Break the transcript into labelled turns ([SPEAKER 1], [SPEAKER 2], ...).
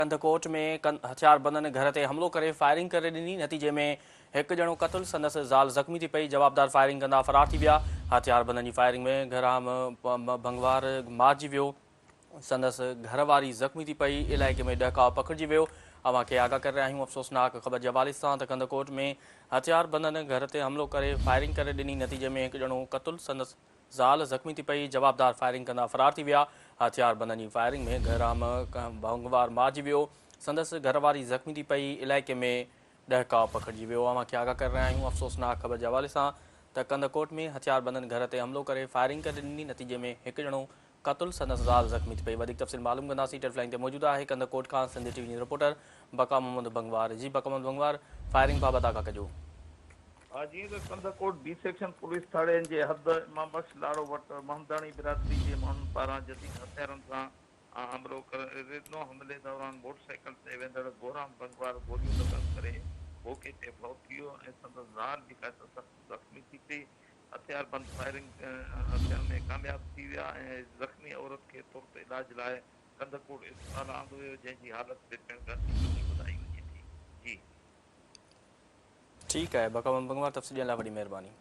[SPEAKER 1] ڪنڌڪوٽ ۾ هٿياربندن گهر تي حملو ڪري فائرنگ ڪري ڏني، نتيجي ۾ هڪ ڄڻو قتل، سندس زال زخمي ٿي پئي، جوابدار فائرنگ ڪندا فرار ٿي ويا، هٿياربندن جي فائرنگ ۾ گهرام ڀنگوار مارجي ويو، سندس گهر واري زخمي ٿي پئي، علائقي ۾ ڏهڪاء پکڙجي ويو، اوهان کي آگاهه ڪري رهيا آهيون افسوسناڪ خبر جي حوالي سان ته ڪنڌڪوٽ ۾ هٿياربندن گهر تي حملو ڪري فائرنگ ڪري ڏني، نتيجي ۾ هڪ ڄڻو قتل، سندس زال زخمي ٿي پئي، جوابدار فائرنگ ڪندا فرار ٿي ويا، هٿياربندن جي فائرنگ ۾ گهرام ڀنگوار مارجي ويو، سندس گهرواري زخمي ٿي پئي، علائقي ۾ ڏهڪاء پکڙجي ويو، اوهان کي آگاهه ڪري رهيا آهيون افسوسناڪ خبر جي حوالي سان ته ڪنڌڪوٽ ۾ هٿياربندن گهر تي حملو ڪري فائرنگ ڪري ڏني، نتيجي ۾ هڪ ڄڻو قتل، سندس زال زخمي ٿي پئي، وڌيڪ تفصيل معلوم ڪنداسين، ٽيليف لائين تي موجود آهي ڪنڌڪوٽ کان سنڌ ٽي وي نيوز رپورٽر بقا محمد بنگوار، جي بقا محمد بنگوار فائرنگ بابت آگاهه ڪجو.
[SPEAKER 2] جيئن ته ڪنڌڪوٽ بي سيڪشن پوليس ٿاڻي جي حد امام بخش لاڙو وٽ محمداڻي برادري جي ماڻهن پاران جديد هٿيارن سان حملو ڪري ڏنو، حملي دوران موٽر سائيڪل تي ويندڙ گورام بنگوار گوليون لڳڻ ڪري موقعي تي فوت ٿي ويو ۽ سندس زال جيڪا ته سخت زخمي ٿي پئي، هٿياربند فائرنگ ٿيڻ ۾ ڪامياب ٿي ويا ۽ زخمي عورت کي ترت علاج لاء ڪنڌڪوٽ اسپتال آندو ويو جنهن جي حالت به پڻ ڳڻتي جوڳي ٻڌائي وڃي ٿي. جي.
[SPEAKER 1] ٺيڪ آهي بقا محمد بنگوار تفصيل ڏيڻ لاء وڏي مهرباني.